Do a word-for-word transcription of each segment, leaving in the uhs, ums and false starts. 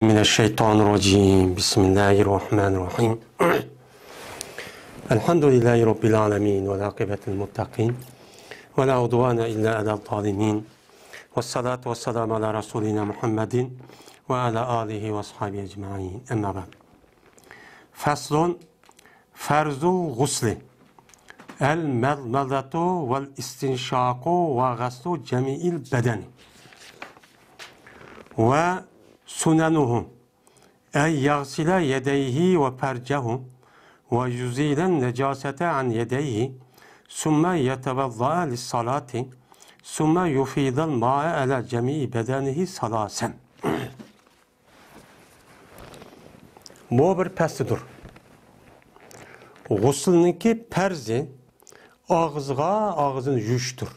من الشيطان الرجيم. بسم الله الرحمن الرحيم. الحمد لله رب العالمين، والعاقبة للمتقين، ولا عدوان إلا على الظالمين، والصلاة والسلام على رسولنا محمد وعلى آله وأصحابه أجمعين. أما بعد. فصل. فرض الغسل المضمضة والاستنشاق وغسل جميع البدن. وسننه أن يغسل يديه وفرجه ويزيل النجاسة عن يديه، ثم يتوضأ للصلاة، ثم يفيض الماء على جميع بدنه ثلاثا. بۇ بىر پەسلىدۇر. غۇسۇلنىڭكى پەرزى ئاغزىغا، ئاغزىنى يۇيۇشتۇر.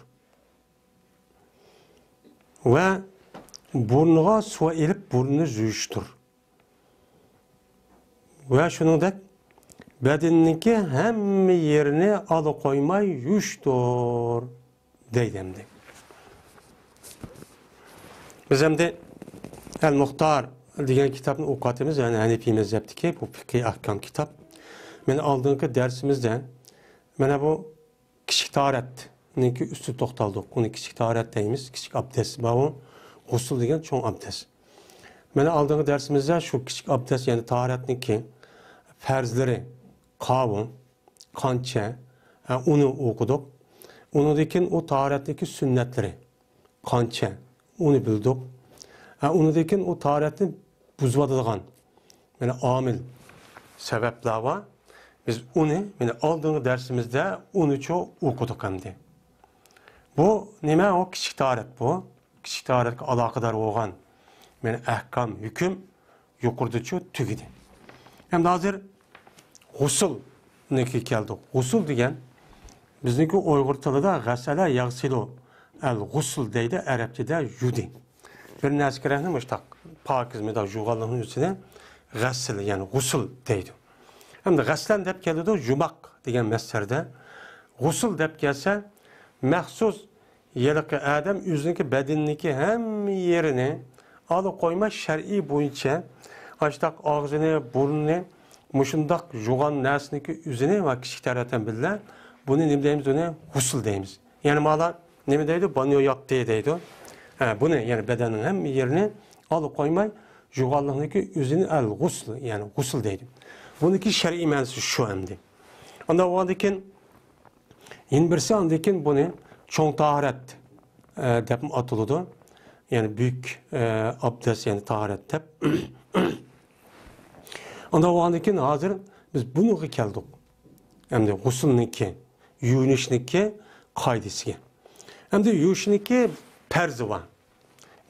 ۋە بۇرنىغا سۇ ئېلىپ، بۇرنىنى يۇيۇشتۇر. ۋە شۇنىڭدەك بەدىنىنىڭكى ھەممە يېرىنى ئالا قويماي يۇيۇشتۇر، دەيدۇ ئەمدى. بىز ئەمدى ئەل مۇختار دېگەن كىتابنى ئوقۇۋاتىمىز، يەنى ھەنىفىي مەزھەپتىكى بۇ فىقھىي ئەھكام كىتاب. مەن ئالدىنقى دەرسىمىزدە مانا بۇ كىچىك تاھارەتنىڭكى ئۈستىدە توختالدۇق. ئۇنى كىچىك تاھارەت دەيمىز، كىچىك ئابدەس. ماۋۇ غۇسۇل دېگەن چوڭ ئابدەس. مانا ئالدىنقى دەرسىمىزدە شۇ كىچىك ئابدەس، يەنى تاھارەتنىڭكى پەرزلىرى قاۋۇ، قانچە، ھە، ئۇنى ئوقۇدۇق. ئۇنىڭدىن كېيىن ئۇ تاھارەتنىڭكى سۈننەتلىرى قانچە، ئۇنى بىلدۇق. ھە، ئۇنىڭدىن كېيىن ئۇ تاھارەتنى بۇزۇۋاتىدىغان، يەنى ئامىل، سەۋەبلەر بار. بىز ئۇنى، يەنى ئالدىنقى دەرسىمىزدە ئۇنىچۇ ئوقۇدۇق ئەمدى. بۇ نېمە؟ ئۇ كىچىك تاھارەت بۇ. كىچىك تاھارەتكە ئالاقىدار بولغان، يەنى ئەھكام، ھۆكۈم يۇقىرىدىچۇ تۈگىدى. ئەمدى ھازىر غۇسۇلنىڭكىگە كەلدۇق. غۇسۇل دېگەن بىزنىڭكى ئۇيغۇر تىلىدا غەسەلە يەغسىلۇ ئەل غۇسۇل دەيدۇ، ئەرەبچىدە يۇدى. بىر نەرسە كېرەكنى مۇشتاق پاكىز مۇنداق يۇغانلىقنىڭ ئۆزىنى غەسىل، يەنى غۇسۇل دەيدۇ. ئەمدى غەسلەن دەپ كېلىدۇ، يۇماق دېگەن مەسدەردە. غۇسۇل دەپ كەلسە، مەخسۇس ھېلىقى ئادەم ئۆزىنىڭكى بەدىنىنىڭكى ھەممە يېرىنى ئالا قويماي شەرئىي بويىچە ئاشتاق ئاغزىنى، بۇرنىنى مۇشۇنداق يۇغان نەرسىنىڭكى ئۆزىنى ۋە كىچىك تەرەتەن بىللە بۇنى نېمە دەيمىز؟ ئۇنى غۇسۇل دەيمىز. يەنى مالا نېمە دەيدۇ؟ بانيو ياپتى دەيدۇ. ھە، بۇنى، يەنى بەدەننىڭ ھەممە يېرىنى ئالا قويماي يۇغانلىقنىڭكى ئۆزىنى ئەل غۇسل، يەنى غۇسل دەيدۇ. بۇنىڭكى شەرئىي مەنىسى شۇ ئەمدى. ئانداق بولغاندىن كېيىن يەنە بىرسى، ئاندىن كېيىن بۇنى چوڭ تاھارەت، ئە، دەپمۇ ئاتىلىدۇ. يەنى بۈيۈك، ئە، ئابدەس، يەنى تاھارەت دەپ. ئانداق بولغاندىن كېيىن ھازىر بىز بۇنىڭغا كەلدۇق. ئەمدى غۇسۇلنىڭكى، يۇيۇنۇشنىڭكى قائىدىسىگە. ئەمدى يۇيۇشنىڭكى پەرزى بار.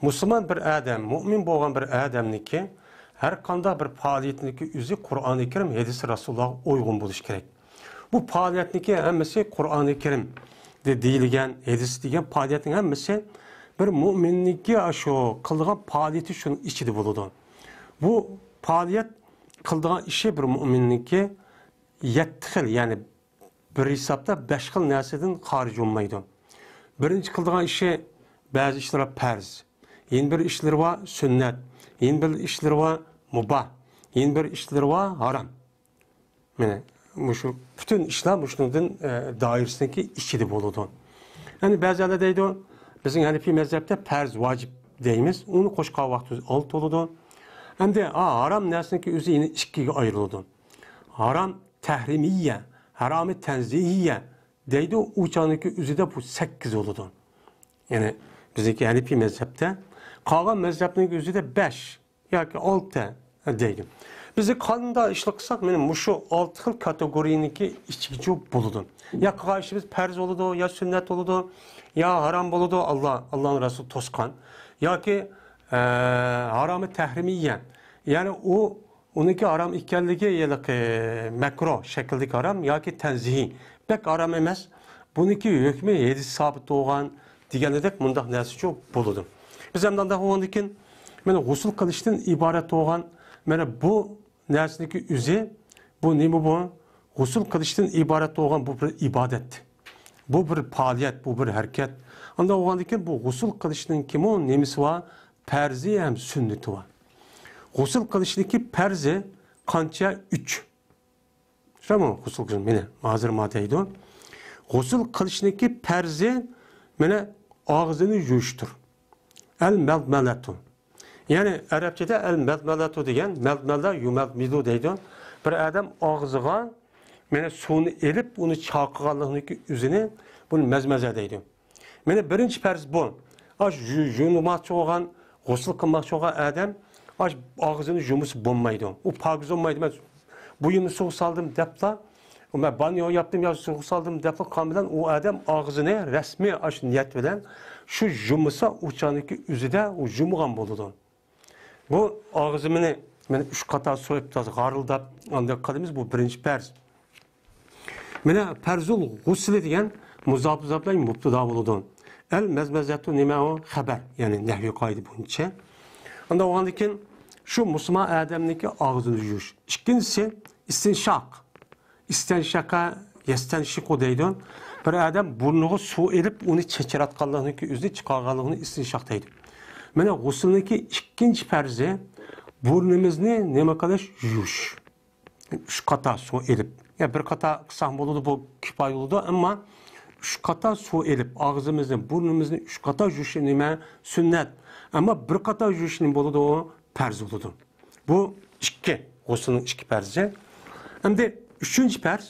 مۇسۇلمان بىر ئادەم، مۇئمىن بولغان بىر ئادەمنىڭكى ھەر قانداق بىر پائالىيىتىنىڭكى ئۆزى قۇرئانى كەرىم، ھەدىسى رەسۇلۇللاھقا ئۇيغۇن بولۇشى كېرەك. بۇ پائالىيەتنىڭكى ھەممىسى قۇرئانى كەرىمدە دېيىلگەن، ھەدىس دېگەن پائالىيەتنىڭ ھەممىسى بىر مۇئمىننىڭكى ئاشۇ قىلىدىغان پائالىيىتى شۇنىڭ ئىچىدە بولىدۇ. بۇ پائالىيەت قىلىدىغان ئىشى بىر مۇئمىننىڭكى يەتتە خىل، يەنى بىر ھېسابتا بەش خىل نەرسىدىن خارىج بولمايدۇ. بىرىنچى قىلىدىغان ئىشى، بەزى ئىشلار پەرز، يەنە بىر ئىشلىرى بار سۈننەت، يەنە بىر ئىشلىرى بار مۇباھ، يەنە بىر ئىشلىرى بار ھارام. مانا مۇشۇ پۈتۈن ئىشلار مۇشۇنىڭدىن، ئە، دائىرىسىنىڭكى ئىچىدە بولىدۇ. يەنى بەزىلەر دەيدۇ، بىزنىڭ ھەنىپىي مەزھەپتە پەرز، ۋاجىپ دەيمىز. ئۇنى قوشقان ۋاقتىمىز ئالتە بولىدۇ. ئەمدى، ئا، ھارام نەرسىنىڭكى ئۆزى يەنە ئىككىگە ئايرىلىدۇ. ھارام تەھرىمىيە، ھارامى تەنزىھىيە دەيدۇ، ئۇ چاغنىڭكى ئۆزىدە بۇ سەككىز بولىدۇ. يەنى بىزنىڭكى ھەنىپىي مەزھەپتە، قالغان مەزھەپنىڭكى ئۆزىدە بەش ياكى ئالتە دەيدۇ. بىز قانداق ئىشلار قىلساق، مانا مۇشۇ ئالتە خىل كاتېگورىيىنىڭكى ئىچىگىچۇ بولىدۇ. يا قىلغان ئىشىمىز پەرز بولىدۇ، يا سۈننەت بولىدۇ، يا ھارام بولىدۇ، ئاللا، ئاللانىڭ رەسۇلى توسقان. ياكى، ئە، ھارامى تەھرىمىيە. يەنى ئۇ ئۇنىڭكى ھارام ئىكەنلىكى ھېلىقى مەكرۇھ شەكىلدىكى ھارام ياكى تەنزىھىي، بەك ھارام ئەمەس. بۇنىڭكى ھۆكمى ھەدىس سابىت بولغان دېگەندەك مۇنداق نەرسىچۇ بولىدۇ. بىز ئەمدى ئانداق بولغاندىن كېيىن، مانا غۇسۇل قىلىشتىن ئىبارەت بولغان، مانا بۇ نەرسىنىڭكى ئۆزى، بۇ نېمە بۇ؟ غۇسۇل قىلىشتىن ئىبارەت بولغان بۇ بىر ئىبادەت. بۇ بىر پائالىيەت، بۇ بىر ھەرىكەت. ئانداق بولغاندىن كېيىن بۇ غۇسۇل قىلىشنىڭكىمۇ نېمىسى بار؟ پەرزى ھەم سۈننىتى بار. غۇسۇل قىلىشنىكى پەرزى قانچە؟ ئۈچ. شۇمۇ غۇسۇل قىلىش، مانا ھازىر ما دەيدۇ. غۇسۇل قىلىشنىكى پەرزى، مانا، ئاغزىنى يۇيۇشتۇر. ئەل مەلمەلەتۇ. يەنى ئەرەبچىدە ئەل مەلمەلەتۇ دېگەن، مەلمەلە يۇمەلمىلۇ دەيدۇ. بىر ئادەم ئاغزىغا، مانا، سۇنى ئېلىپ، ئۇنى چاقىغانلىقنىڭكى ئۆزىنى، بۇنى مەزمەزە دەيدۇ. مانا بىرىنچى پەرز بۇ. ئاش يۇ-، يۇيۇنماقچى بولغان، غۇسۇل قىلماقچى بولغان ئادەم ئاش ئاغزىنى يۇمىسا بولمايدۇ. ئۇ پاكىز بولمايدۇ. مەن بۇيۇمنى سۇغا سالدىم دەپلا، مەن بانيو ياپتىم يا سۇغا سالدىم دەپلا قالغان بىلەن ئۇ ئادەم ئاغزىنى رەسمىي ئاش نىيەت بىلەن شۇ يۇمىسا ئۇ چاغنىڭكى ئۆزىدە ئۇ يۇمغان بولىدۇ. بۇ ئاغزىمىنى، مانا، ئۈچ قاتا سۇ ئېلىپ تازا غارىلداپ ئانداق قىلىمىز. بۇ بىرىنچى پەرز. مانا پەرزۇل غۇسلى دېگەن مۇزاپ مۇزاپلار مۇبتىدا بولىدۇ. ئەل مەزمەزەتۇ نېمە ئۇ؟ خەبەر، يەنى نەھۋىي قائىدە بويىچە. ئاندا بولغاندىن كېيىن شۇ مۇسۇلمان ئادەمنىڭكى ئاغزىنى يۇيۇش. ئىككىنچىسى، ئىستىنشاق. ئىستەنشەقە يەستەنشىقۇ دەيدۇ. بىر ئادەم بۇرنىغا سۇ ئېلىپ، ئۇنى چېچىراتقانلىقنىڭكى ئۆزىنى چىقارغانلىقىنى ئىستىنشاق دەيدۇ. مانا غۇسۇلنىڭكى ئىككىنچى پەرزى بۇرنىمىزنى نېمە قىلىش؟ يۇيۇش. ئۈچ قاتا سۇ ئېلىپ، يا بىر قاتا قىلساق بولىدۇ، بۇ كۇپايە بولىدۇ، ئەمما ئۈچ قاتا سۇ ئېلىپ، ئاغزىمىزنى، بۇرنىمىزنى ئۈچ قاتا يۇيۇش نېمە؟ سۈننەت. ئەمما بىر قاتا يۇيۇش نېمە بولىدۇ؟ پەرز بولىدۇ. بۇ ئىككى، غۇسلنىڭ ئىككى پەرزى. ئەمدى ئۈچىنچى پەرز،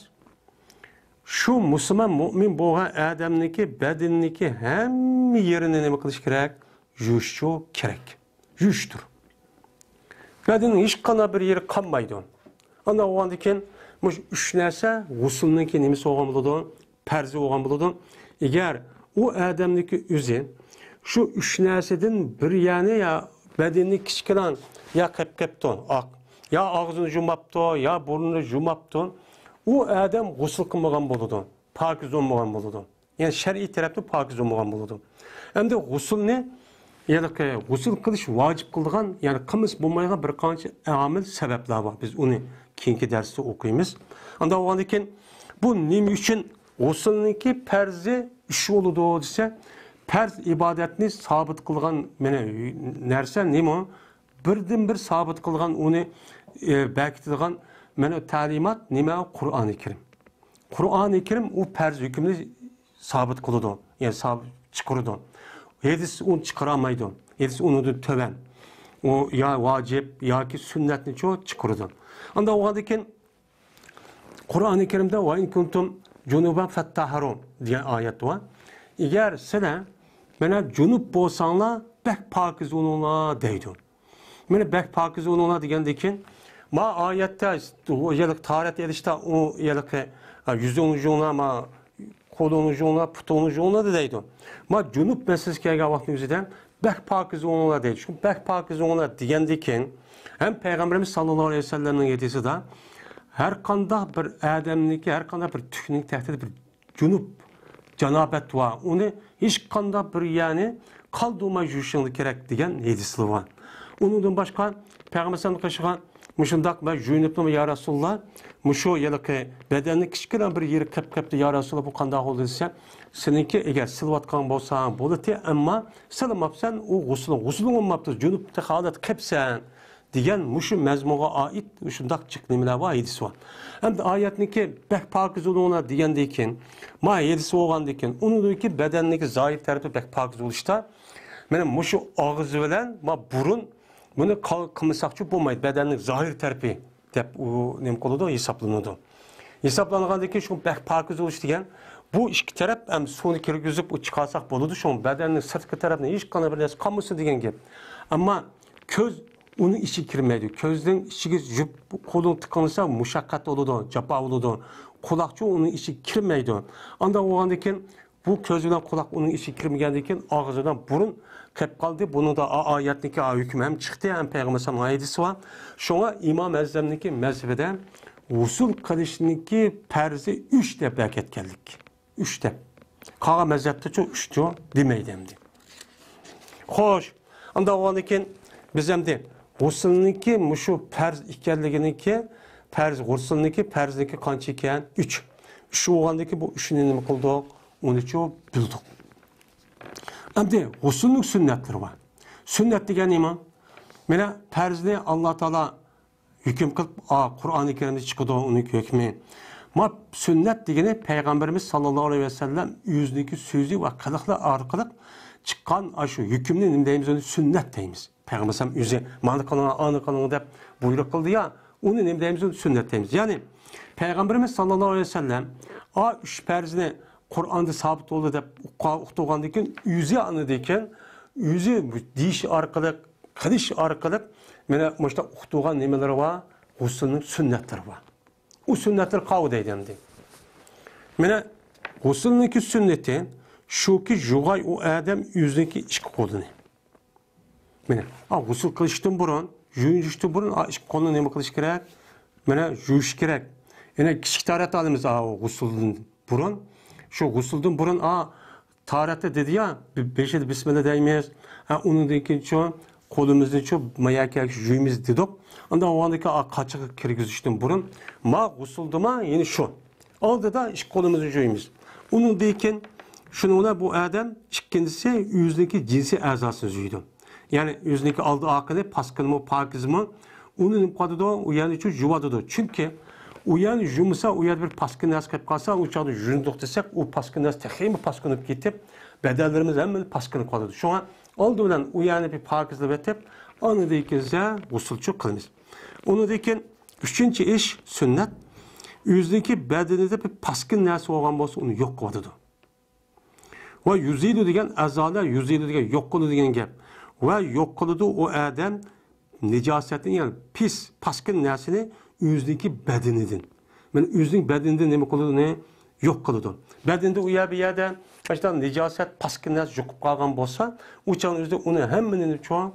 شۇ مۇسۇلمان مۇئمىن بولغان ئادەمنىڭكى بەدىنىنىڭكى ھەممە يېرىنى نېمە قىلىش كېرەك؟ يۇيۇشچۇ كېرەك. يۇيۇشتۇر. بەدەننىڭ ھېچقانداق بىر يېرى قانمايدۇ. ئانداق بولغاندىن كېيىن مۇشۇ ئۈچ نەرسە غۇسۇلنىڭكى نېمىسى بولغان بولىدۇ؟ پەرزى بولغان بولىدۇ. ئەگەر ئۇ ئادەمنىڭكى ئۆزى شۇ ئۈچ نەرسىدىن بىر يەرنى يا بەدىنى كىچىككىنە يا قېپىپ قېپتۇ، ئاق، يا ئاغزىنى يۇماپتۇ، يا بۇرنىنى يۇماپتۇ، ئۇ ئادەم غۇسۇل قىلمىغان بولىدۇ، پاكىز بولمىغان بولىدۇ. يەنى شەرئىي تەرەپتىن پاكىز بولمىغان بولىدۇ. ئەمدى غۇسۇلنى، يەنى غۇسۇل قىلىش ۋاجىپ قىلىدىغان، يەنى قىلمىسا بولمايدىغان بىر قانچە ئامىل، سەۋەبلەر بار. بىز ئۇنى كېيىنكى دەرستە ئوقۇيمىز. ئانداق بولغاندىن كېيىن بۇ نېمە ئۈچۈن غۇسۇلنىڭكى پەرزى ئۈچ بولىدۇ دېسە، پەرز ئىبادەتنى سابىت قىلغان، مانا، نەرسە نېمە؟ بىردىنبىر سابىت قىلغان، ئۇنى، ئى، بەكىتىدىغان، مانا، تەلىمات نېمە؟ قۇرئانى كەرىم. قۇرئانى كەرىم ئۇ پەرز ھۆكمىنى سابىت قىلىدۇ، يەنى سابىت چىقىرىدۇ. ھەدىس ئۇنى چىقىرالمايدۇ. ھەدىس ئۇنىڭدىن تۆۋەن. ئۇ يا ۋاجىپ ياكى سۈننەتنىچۇ چىقىرىدۇ. ئانداق بولغاندىن كېيىن قۇرئانى كەرىمدە «ۋە ئىن كۇنتۇم جۇنۇبەن فەتتەھھەرۇ» دېگەن ئايەت بار. ئەگەر سىلەر، مانا، جۇنۇپ بولساڭلار، بەك پاكىز بولۇڭلار دەيدۇ. مانا بەك پاكىز بولۇڭلار دېگەندىن كېيىن، ما ئايەتتە، يەنى تاھارەت ئېلىشتا ئۇ، يەنى، يۈزۈڭنى يۇيۇڭلار، ما قولۇڭنى يۇيۇڭلار، پۇتۇڭنى يۇيۇڭلار دەيدۇ. ما جۇنۇپ مەسىلىسى كەلگەن ۋاقىتنىڭ ئۆزىدە بەك پاكىز بولۇڭلار دەيدۇ. شۇ بەك پاكىز بولۇڭلار دېگەندىن كېيىن، ھەم پەيغەمبىرىمىز ساللاللاھۇ ئەلەيھى ۋەسەللەمنىڭ ھەدىسىدا، ھەر قانداق بىر ئادەمنىڭكى، ھەر قانداق بىر تۈكنىڭ تەكتىدە بىر جۇنۇپ، جانابەت بار. ئۇنى ھېچقانداق بىر يەرنى قالدۇرماي يۇيۇشۇڭ كېرەك دېگەن ھەدىسلەر بار. ئۇنىڭدىن باشقا پەيغەمبەر ئەلەيھىسسالام قېشىغا مۇشۇنداق مەن يۇيۇنۇپتىمەن يا رەسۇلاللا، مۇشۇ ھېلىقى بەدەننىڭ كىچىككىنە بىر يېرى قېپىپ قېپتۇ يا رەسۇلاللا، بۇ قانداق بولدى دېسە، سېنىڭكى ئەگەر سېلىۋاتقان بولساڭ بولاتتى، ئەمما سېلىماپسەن، ئۇ غۇسۇل، غۇسۇلۇڭ بولماپتۇ، جۇنۇپ ھالەتتە قېپسەن. دېگەن مۇشۇ مەزمۇنغا ئائىت شۇنداق جىق نېمىلەر بار، ھەدىس بار. ئەمدى ئايەتنىڭكى بەك پاكىز بولۇڭلار دېگەندىن كېيىن، ما ھەدىس بولغاندىن كېيىن، ئۇنىڭدىن كېيىن بەدەننىڭكى زاھىر تەرىپى بەك پاكىز بولۇشتا، مانا مۇشۇ ئاغزى بىلەن ما بۇرۇن بۇنى قال-، قىلمىساقچۇ بولمايدۇ، بەدەننىڭ زاھىر تەرىپى دەپ ئۇ نېمە قىلىدۇ، ھېسابلىنىدۇ. ھېسابلانغاندىن كېيىن شۇ بەك پاكىز بولۇش دېگەن، بۇ ئىككى تەرەپ ھەم سۇنى كىرگۈزۈپ ئۇ چىقارساق بولىدۇ، شۇڭا بەدەننىڭ سىرتقى تەرەپنى ھېچقانداق بىر نەرسە قالمىسۇن دېگەن گەپ. ئەمما كۆز ئۇنىڭ ئىچىگە كىرمەيدۇ. كۆزنىڭ ئىچىگە يۈپ قولۇڭ تىقىلسا مۇشەققەت بولىدۇ، جاپا بولىدۇ. قۇلاقچۇ ئۇنىڭ ئىچىگە كىرمەيدۇ. ئانداق بولغاندىن كېيىن بۇ كۆز بىلەن قۇلاق ئۇنىڭ ئىچىگە كىرمىگەندىن كېيىن ئاغزى بىلەن بۇرۇن قېپ قالدى. بۇنىڭدا ئا-، ئايەتنىڭكى ئا-، ھۆكمى ھەم چىقتى، ھەم پەيغەمبەر ئەلەيھىسسالامنىڭ ھەدىسى بار. شۇڭا ئىمام ئەزەمنىڭكى مەزھىپىدە غۇسۇل قىلىشنىڭكى پەرزى ئۈچ دەپ بەرگەتكەنلىك. ئۈچ دەپ. قالغان مەزھەپتىچۇ ئۈچچۇ دېمەيدۇ ئەمدى. خوش، ئانداق بولغاندىن كېيىن بىز ئەمدى غۇسۇلنىڭكى مۇشۇ پەرز ئىكەنلىكىنىڭكى، پەرز، غۇسۇلنىڭكى پەرزنىڭكى قانچە ئىكەن؟ ئۈچ. ئۈچ بولغاندىن كېيىن بۇ ئۈچنى نېمە قىلدۇق؟ ئۇنىچۇ بۆلدۇق. ئەمدى غۇسۇلنىڭ سۈننەتلىرى بار. سۈننەت دېگەن نېمە؟ مانا پەرزنى ئاللا تائالا ھۆكۈم قىلىپ، ئا، قۇرئانى كەرىمدە چىقىدۇ ئۇنىڭ ھۆكمى. ما سۈننەت دېگىنى پەيغەمبىرىمىز ساللاللاھۇ ئەلەيھى ۋەسەللەم ئۆزىنىڭكى سۆزى ۋە قىلىقلىرى ئارقىلىق چىققان ئاشۇ ھۆكۈمنى نېمە دەيمىز؟ ئۇنى سۈننەت دەيمىز. پەيغەمبەر ئەلەيھىسسالام ئۆزى مانا قىلىڭ، ئانا قىلىڭ دەپ بۇيرۇق قىلدى يا، ئۇنى نېمە دەيمىز؟ ئۇنى سۈننەت دەيمىز. يەنى پەيغەمبىرىمىز ساللاللاھۇ ئەلەيھى ۋەسەللەم ئا ئۈچ پەرزنى قۇرئاندا سابىت بولدى دەپ ئۇقا-، ئۇقتۇرغاندىن كېيىن، ئۆزى ئاندىن كېيىن ئۆزى دېيىش ئارقىلىق، قىلىش ئارقىلىق مانا مۇشۇنداق ئۇقتۇرغان نېمىلىرى بار، غۇسۇلنىڭ سۈننەتلىرى بار. ئۇ سۈننەتلەر قاۋۇ دەيدۇ ئەمدى. مانا غۇسۇلنىڭكى سۈننىتى شۇكى، يۇغاي ئۇ ئادەم ئۆزىنىڭكى ئىككى قولىنى. مانا، ئا، غۇسۇل قىلىشتىن بۇرۇن، يۇيۇنۇشتىن بۇرۇن، ئا، ئىككى قولنى نېمە قىلىش كېرەك؟ مانا، يۇيۇش كېرەك. يەنە كىچىك تاھارەت ئالىمىز، ئا، غۇسۇلدىن بۇرۇن. شۇ غۇسۇلدىن بۇرۇن، ئا، تاھارەتتە دېدى يا، بېشىدا بىسمىللا دەيمىز. ھە، ئۇنىڭدىن كېيىن شۇ قولىمىزنى شۇ ماياكەگە يۇيىمىز دېدۇق. ئاندىن ئۇنىڭدىن كېيىن، ئا، قاچىغا كىرگۈزۈشتىن بۇرۇن، ما غۇسۇلدىما يەنە شۇ. ئالدىدا ئىككى قولىمىزنى يۇيىمىز. ئۇنىڭدىن كېيىن شۇنىڭ بىلەن بۇ ئادەم ئىككىنچىسى ئۆزىنىڭكى جىنسىي ئەزاسىنى يۇيىدۇ. يەنى ئۆزىنىڭكى ئالدى ئارقىنى، پاسكىنىمۇ، پاكىزمۇ، ئۇنى نېمە قىلىدۇ؟ ئۇ يەرنى شۇ يۇۋادىدۇ. چۈنكى ئۇ يەرنى يۇمىسا، ئۇ يەردە بىر پاسكىنا نەرسە قېلىپ قالسا، ئۇ چاغدا يۇيۇندۇق دېسەك، ئۇ پاسكىنا نەرسە تېخىمۇ پاسكىنىپ كېتىپ، بەدەنلىرىمىز ھەممىلا پاسكىنىپ قالىدۇ. شۇڭا ئالدى بىلەن ئۇ يەرنى بىر پاكىزلىۋېتىپ، ئاندىن كېيىن غۇسۇلچۇ قىلىمىز. ئۇنىڭدىن كېيىن ئۈچىنچى ئىش، سۈننەت، ئۆزىنىڭكى بەدىنىدە بىر پاسكىنا نەرسە بولغان بولسا، ئۇنى يوق قىلىۋاتىدۇ. ۋە يۇزىلۇ دېگەن ئەزالار يۇزىلۇ دېگەن يوق قىلىدۇ دېگەن گەپ. ۋە يوق قىلىدۇ ئۇ ئادەم نىجاسەتنى، يەنى پىس، پاسكىنا نەرسىنى ئۆزىنىڭكى بەدىنىدىن. مانا ئۆزىنىڭ بەدىنىدىن نېمە قىلىدۇ، ئۇنى يوق قىلىدۇ. بەدىنىدە ئۇ يەر بۇ يەردە ئاشۇنداق نىجاسەت، پاسكىنا نەرسە يۇقۇپ قالغان بولسا، ئۇ چاغنىڭ ئۆزىدە ئۇنى ھەممىنى چوڭ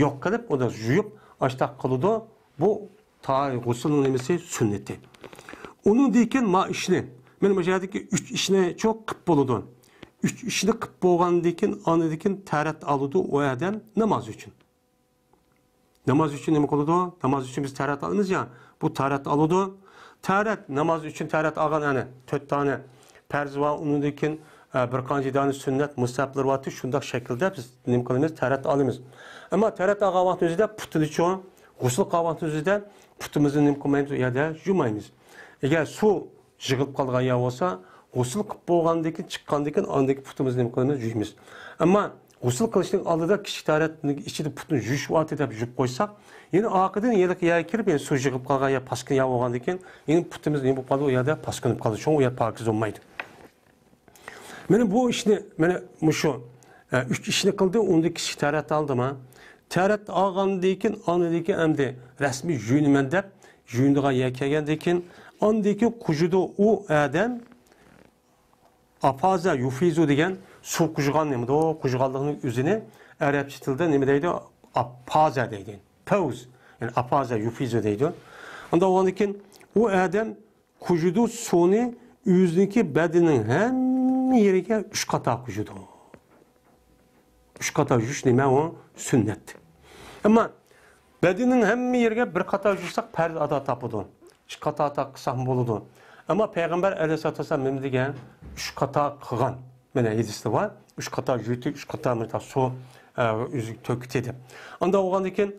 يوق قىلىپ، ئۇنى يۇيۇپ، ئاشۇنداق قىلىدۇ. بۇ تا-، غۇسۇلنىڭ نېمىسى؟ سۈننىتى. ئۇنىڭدىن كېيىن ما ئىشنى، مانا مۇشۇ يەردىكى ئۈچ ئىشنى چوق قىلىپ بولىدۇ. ئۈچ ئىشنى قىلىپ بولغاندىن كېيىن، ئاندىن كېيىن تەھارەت ئالىدۇ ئۇ ئادەم ناماز ئۈچۈن. ناماز ئۈچۈن نېمە قىلىدۇ؟ ناماز ئۈچۈن بىز تەھارەت ئالىمىز يا، بۇ تەھارەت ئالىدۇ. تەھارەت، ناماز ئۈچۈن تەھارەت ئالغان، ئەنە، تۆت دانە پەرز بار، ئۇنىڭدىن كېيىن، ئە، بىر قانچە دانە سۈننەت، مۇستەھەپلىرى بار، شۇنداق شەكىلدە بىز نېمە قىلىمىز؟ تەھارەت ئالىمىز. ئەمما تەھارەت ئالغان ۋاقتىمىزدا پۇتىنى چوڭ، غۇسۇل قىلغان ۋاقتىمىزدا پۇتىمىزنى نېمە قىلمايمىز؟ ئۇ يەردە يۇمايمىز. ئەگەر سۇ يىغىلىپ قالغان يەر بولسا، غۇسۇل قىلىپ بولغاندىن كېيىن، چىققاندىن كېيىن، ئاندىن كېيىن پۇتىمىزنى نېمە قىلىمىز؟ يۇيىمىز. ئەمما غۇسۇل قىلىشنىڭ ئالدىدا كىچىك تەھارەتنىڭ ئىچىدە پۇتنى يۇيۇش ۋاقتى دەپ يۇيۇپ قويساق، يەنە ئارقىدىن يەنە يەرگە كىرىپ، يەنە سۇ يىغىپ قالغان يەر، پاسكىنا يەر بولغاندىن كېيىن، يەنە پۇتىمىز نېمە بولۇپ قالىدۇ؟ ئۇ يەردە پاسكىنىپ قالىدۇ. شۇڭا ئۇ يەر پاكىز بولمايدۇ. مانا بۇ ئىشنى، مانا مۇشۇ، ئە، ئۈچ ئىشنى قىلدى، ئۇندا كىچىك تەھارەت ئالدىما؟ تەھارەت ئالغاندىن كېيىن، ئاندىن كېيىن ئەمدى رەسمىي يۇيۇنىمەن دەپ، يۇيۇنىدىغان يەر كەلگەندىن كېيىن، ئاندىن كېيىن قۇيىدۇ ئۇ ئادەم، ئافازە يۇفىزۇ دېگەن سۇ قۇيغان نېمىدۇ؟ قۇيغانلىقنىڭ ئۆزىنى ئەرەبچە تىلدا نېمە دەيدۇ؟ ئاپازە دەيدۇ. پەۋز. يەنى ئافازە يۇفىزۇ دەيدۇ. ئاندىن ئۇنىڭدىن كېيىن ئۇ ئادەم قۇيىدۇ سۇنى ئۆزىنىڭكى بەدىنىنىڭ ھەممە يېرىگە ئۈچ قاتا قۇيىدۇ. ئۈچ قاتا يۇيۇش نېمە ئۇ؟ سۈننەت. ئەمما بەدىنىنىڭ ھەممە يېرىگە بىر قاتا يۇيساق پەرز ئادا تاپىدۇ. ئىككى قاتا قىلساقمۇ بولىدۇ. ئەمما پەيغەمبەر ئەلەيھىسسالاتۇ ۋەسسالام نېمە دېگەن؟ ئۈچ قاتا قىلغان. مانا ھەدىستە بار. ئۈچ قاتا يۇيدى، ئۈچ قاتا مۇنداق سۇ، ئە، ئۆزىگە تۆكتى دەپ. ئانداق بولغاندىن كېيىن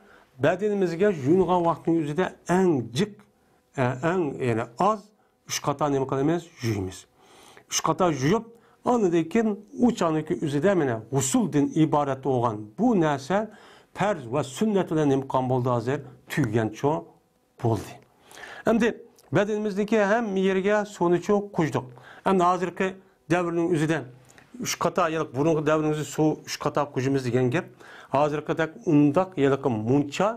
بەدىنىمىزگە يۇيۇنغان ۋاقىتنىڭ ئۆزىدە ئەڭ جىق، ئە، ئەڭ، يەنى ئاز ئۈچ قاتا نېمە قىلىمىز؟ يۇيىمىز. ئۈچ قاتا يۇيۇپ، ئاندىن كېيىن ئۇ چاغنىڭكى ئۆزىدە مانا غۇسۇلدىن ئىبارەت بولغان بۇ نەرسە پەرز ۋە سۈننەت بىلەن نېمە قىلغان بولدى ھازىر؟ تۈگىگەنچۇ بولدى. ئەمدى بەدىنىمىزدىكى ھەممە يېرىگە سۇنىچۇ قۇيدۇق. ئەمدى ھازىرقى دەۋرنىڭ ئۆزىدە ئۈچ قاتا، يەنى بۇرۇنقى دەۋرنىڭ ئۆزى سۇ ئۈچ قاتا قۇيىمىز دېگەن گەپ. ھازىرقىدەك ئۇنداق ھېلىقى مۇنچا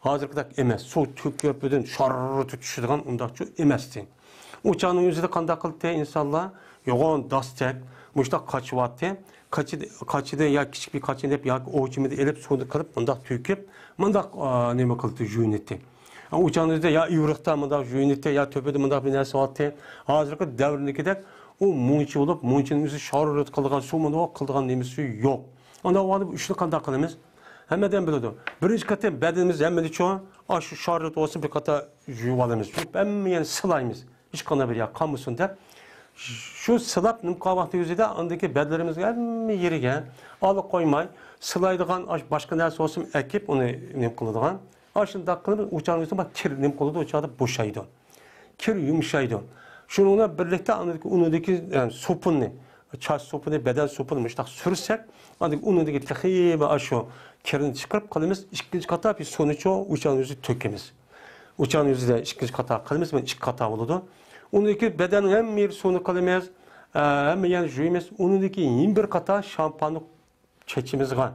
ھازىرقىدەك ئەمەس، سۇ تۆكۈلۈپ بىردىن شاررىتى چۈشىدىغان ئۇنداقچۇ ئەمەستى. ئۇ چاغنىڭ ئۆزىدە قانداق قىلدى ئىنسانلار؟ يوغان داستەك مۇشۇنداق قاچىۋاتتى. قاچىدى، قاچىدى يا كىچىك بىر قاچىنى دەپ ياكى ئوۋچىمىدە ئېلىپ سۇنى قىلىپ مۇنداق تۆكۈپ، مۇنداق، ئا، نېمە قىلدى، يۇيۇنۇتتى. ئۇ چاغنىڭ ئۆزىدە يا ئىۋرىقتا مۇنداق يۇيۇنۇتتى، يا تۆپىدە مۇنداق بىر نەرسە بارتتى. ھازىرقى دەۋردىكىدەك ئۇ مۇنچا بولۇپ، مۇنچىنىڭ ئۆزى شاررىت قىلىدىغان، سۇ مۇنداق قىلىدىغان نېمىسى يوق. ئانداق بولغاندا بۇ ئىشنى قانداق قىلىمىز؟ ھەممە ئادەم بىلىدۇ. بىرىنچى قېتىم بەدىنىمىز ھەممىدە چوڭ، ئاشۇ شاررىت بولسۇن بىر قاتا يۇيۇۋالىمىز. يۇيۇپ ھەممە يەرنى سىلايمىز. ھېچقانداق بىر يەر قالمىسۇن دەپ. شۇ سىلاپ نېمە قىلغان ۋاقتى يۈزىدە ئاندىكى بەدەنلىرىمىزگە ھەممە يېرىگە ئالا قويماي، سىلايدىغان ئاش-، باشقا نەرسە بولسىمۇ ئەكىپ، ئۇنى نېمە قىلىدىغان. ئاشۇنداق قىلىپ ئۇچانىڭ يۈزىدە بار كىر نېمە قىلىدۇ، ئۇچاندا بوشايدۇ. كىر يۇمشايدۇ. شۇنىڭ بىلەن بىرلىكتە ئاندىكى ئۇنىڭدىكى، يەنى سوپۇننى، چاچ سوپۇنى، بەدەن سوپۇنى مۇشتاق سۈرسەك، ئاندىكى ئۇنىڭدىكى تېخى بىر ئاشۇ كىرنى چىقىرىپ قىلىمىز، ئىككىنچى قاتا بىر سۇنى چوڭ ئۇچانىڭ يۈزىگە تۆكىمىز. ئۇچانىڭ يۈزىدە ئىككىنچى قاتا قىلىمىز، مانا ئىككى قاتا بولىدۇ. ئۇنىڭدىكى بەدەننىڭ ھەممە يېرى سۇنى قىلىمىز، ئە، ھەممە يەرنى يۇيىمىز. ئۇنىڭدىكى يەنە بىر قاتا شامپۇننى چېچىمىزغا،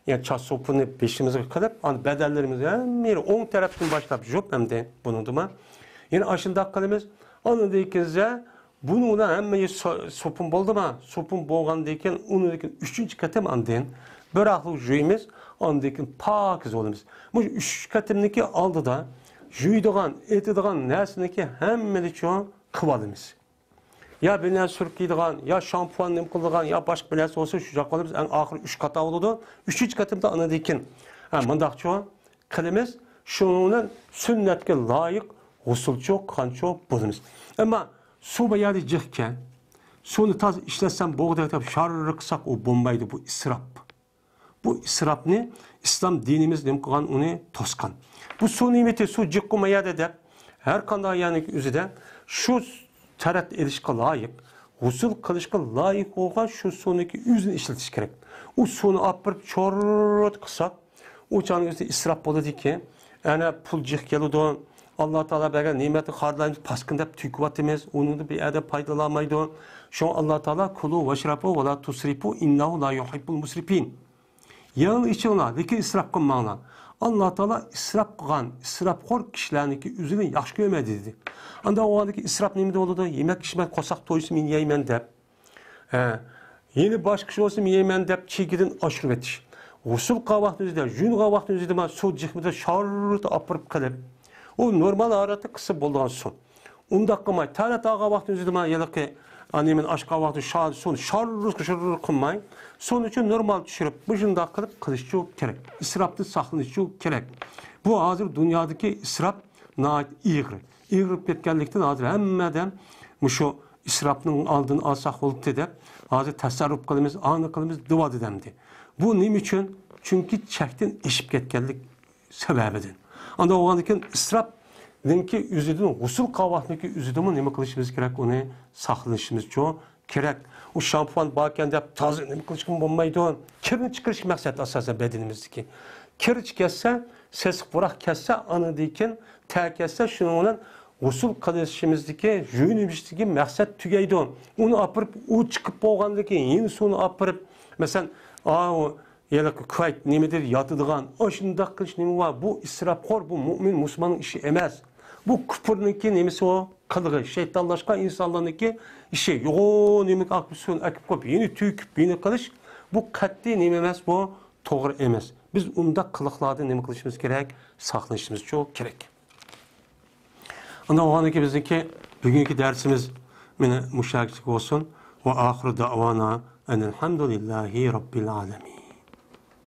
يەنى چاچ سوپۇننى بېشىمىزغا قىلىپ، ئانا بەدەنلىرىمىز ھەممە يېرى ئوڭ تەرەپتىن باشلاپ يۇيۇپ، ئەمدى بۇنىڭدىمۇ يەنە ئاشۇنداق قىلىمىز. ئاندىن كېيىن بۇنىڭ بىلەن ھەممە يېرى سو-، سوپۇن بولدىمۇ؟ سوپۇن بولغاندىن كېيىن ئۇنىڭدىن كېيىن ئۈچىنچى قېتىم ئاندىن بىراقلا يۇيىمىز، ئاندىن كېيىن پاكىز بولىمىز. مۇشۇ ئۈچ قېتىمنىڭكى ئالدىدا يۇيىدىغان، ئېتىدىغان نەرسىنىڭكى ھەممىنى چوڭ قىلىۋالىمىز. يا بىر نەرسە سۈركىيدىغان، يا شامپۇان نېمە قىلىدىغان، يا باشقا بىر نەرسە بولسا شۇ جاق قىلىمىز. ئەڭ ئاخىرى ئۈچ قاتا بولىدۇ. ئۈچىنچى قېتىمدا ئاندىن كېيىن، ھە، مۇنداقچۇ قىلىمىز. شۇنىڭ بىلەن سۈننەتكە لايىق غۇسۇلچۇ، قانچۇ بولىمىز. ئەمما سۇ بۇ يەردە جىقكەن، سۇنى تازا ئىشلەتسەم بولغۇدەك دەپ شاررىق قىلساق، ئۇ بولمايدۇ، بۇ ئىسراپ. بۇ ئىسراپنى ئىسلام دىنىمىز نېمە قىلغان، ئۇنى توسقان. بۇ سۇ نېمىتى، سۇ جىققۇ ما يەردە دەپ، ھەر قانداق يەرنىڭ ئۆزىدە شۇ تەرەت ئېلىشقا لايىق، غۇسۇل قىلىشقا لايىق بولغان شۇ سۇنىڭكى ئۆزىنى ئىشلىتىش كېرەك. ئۇ سۇنى ئاپىرىپ چورت قىلساق، ئۇ چاغنىڭ ئۆزىدە ئىسراپ بولىدىكەن. ئەنە پۇل جىق كېلىدۇ. ئاللا تائالا بەرگەن نېمەتنى خارلايمىز، پاسكىنا دەپ تۆكۈۋاتىمىز. ئۇنىڭدىن بىر ئادەم پايدىلانمايدۇ. شۇڭا ئاللا تائالا، كۇلۇ ۋەشرەبۇ ۋە لا تۇسرىفۇ ئىننەھۇ لا يۇھىببۇل مۇسرىفىن. يەڭلا ئىچىڭلار، لېكىن ئىسراپ قىلماڭلار. ئاللا تائالا ئىسراپ قىلغان، ئىسراپخور كىشىلەرنىڭكى ئۆزىنى ياخشى كۆرمەيدۇ دېدى. ئاندا ئۇ ۋاقىتتىكى ئىسراپ نېمىدە بولىدۇ؟ يېمەك ئىچمەك، قورساق تويسا مېنى يەيمەن دەپ. ھە، يەنە باشقا ئىش بولسا مېنى يەيمەن دەپ چېكىدىن ئاشۇرۇۋېتىش. غۇسۇل قىلغان ۋاقتىنىڭ ئۆزىدە، يۇيۇنغان ۋاقتىنىڭ ئۆزىدە مانا سۇ جىقمىدا شاررىتى ئاپىرىپ قىلىپ، ئۇ نورمال ھالەتتە قىلسا بولىدىغان سۇ. ئۇنداق قىلماي، تەرەت ئالغان ۋاقتىنىڭ ئۆزىدە مانا ھېلىقى، ئانىمىن ئاشقان ۋاقتى شا-، سۇنى شاررىق، شۇررۇق قىلماي، سۇنى چوڭ نورمال چۈشۈرۈپ، مۇشۇنداق قىلىپ قىلىشچۇ كېرەك. ئىسراپتىن ساقلىنىشچۇ كېرەك. بۇ ھازىر دۇنيادىكى ئىسراپ ناھايىتى ئېغىر. ئېغىرىپ كەتكەنلىكتىن ھازىر ھەممە ئادەم مۇشۇ ئىسراپنىڭ ئالدىنى ئالساق بولۇپتۇ دەپ، ھازىر تەسەررۇپ قىلىمىز، ئانى قىلىمىز دېۋادى ئەمدى. بۇ نېمە ئۈچۈن؟ چۈنكى چەكتىن ئېشىپ كەتكەنلىك سەۋەبىدىن. ئانداق بولغاندىن كېيىن ئىسراپنىڭكى ئۆزىدىن، غۇسۇل قىلغان ۋاقتىنىڭكى ئۆزىدىنمۇ نېمە قىلىشىمىز كېرەك؟ ئۇنى ساقلىنىشىمىزچۇ كېرەك. ئۇ شامپۇان باركەن دەپ تازا نېمە قىلىشقىمۇ بولمايدۇ. كىرنى چىقىرىش مەقسەت ئاساسەن بەدىنىمىزدىكى. كىر كەتسە، سېسىق پۇراق كەتسە، ئانىدىن كېيىن تەر كەتسە، شۇنىڭ بىلەن غۇسۇل قىلىشىمىزدىكى، يۇيۇنۇشتىكى مەقسەت تۈگەيدۇ. ئۇنى ئاپىرىپ، ئۇ چىقىپ بولغاندىن كېيىن يەنە سۇنى ئاپىرىپ، مەسىلەن، ئاۋۇ ھېلىقى كۇۋەيت نېمىدە ياتىدىغان، ئاشۇنداق قىلىش نېمە بار؟ بۇ ئىسراپخور، بۇ مۇئمىن مۇسۇلماننىڭ ئىشى ئەمەس. بۇ كۇپۇرنىڭكى نېمىسى ئۇ؟ قىلىقى، شەيتانلاشقان ئىنسانلارنىڭكى ئىشى. يوغان نېمىگە ئاكىپ سۇنى ئەكىپ قويۇپ، يەنە تۆكۈپ، يەنە قىلىش، بۇ قەتئىي نېمە ئەمەس، بۇ توغرا ئەمەس. بىز ئۇنداق قىلىقلاردىن نېمە قىلىشىمىز كېرەك؟ ساقلىنىشىمىزچۇ كېرەك. ئاندىن بولغاندىكى بىزنىڭكى بۈگۈنكى دەرسىمىز مانا مۇشۇ يەرگىچە بولسۇن. ۋە ئاخىرۇ دەئۋانا ئەنىل ھەمدۇلىللاھى رەببىل ئالەمىن.